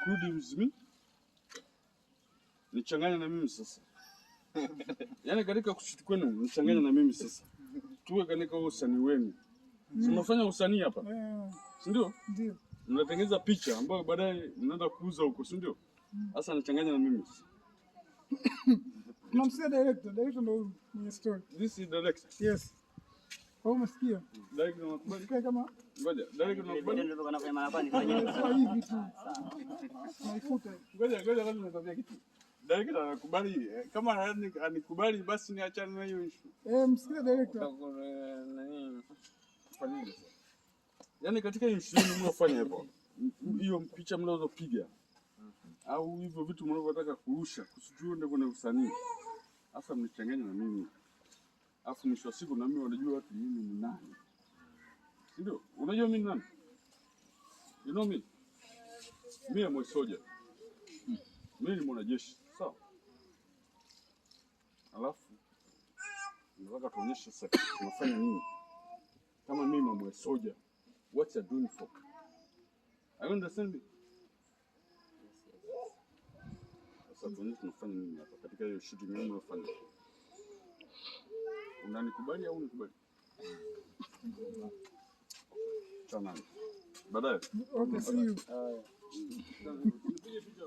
Include with me. Nichanganye na mimi sasa. Yaani katika kushoot kwenu nichanganye na mimi sasa. Tuwe katika huo usanii wenu. Si mnafanya usanii hapa? Eh, Si ndio? Ndio. Mnatengeneza picha ambayo baadaye mnaenda kuuza huko, si ndio? Sasa nichanganye na mimi sasa. Tunamsikia director, director ndio huyu mwenye story. This is director. Yes. Kwa hiyo umesikia? Director, unakubali? Usikae kama Ngoja, director, unakubali? Vitendo vile nafanya mara kwa nifanye. Sio hivi tu. Tunaifuta. Ngoja, ngoja kwanza nikwambia kitu. Director anakubali. Kama anikubali basi niachane na hiyo issue. Eh, msikize director. Fanyaje sasa? Yaani katika hiyo issue yenu mnaofanya hapo, hiyo picha mnazopiga au hivyo vitu mnavyotaka kurusha, kusijue ndio kwenye usanii. Sasa mnichanganye na mimi. Alafu mwisho wa siku na mimi wanajua watu mimi ni nani. Si ndio? Unajua mimi ni nani? You know me? Mimi am a soldier. Mimi ni mwanajeshi. Sawa? Alafu nataka tuonyeshe sasa tunafanya nini. Kama mimi am a soldier, what you doing for? I understand me? Sasa tuonyeshe tunafanya nini hapa katika hiyo shooting yenu mnafanya. Unanikubali au unikubali? Chana. Baadaye. Okay, see you. Nipige picha.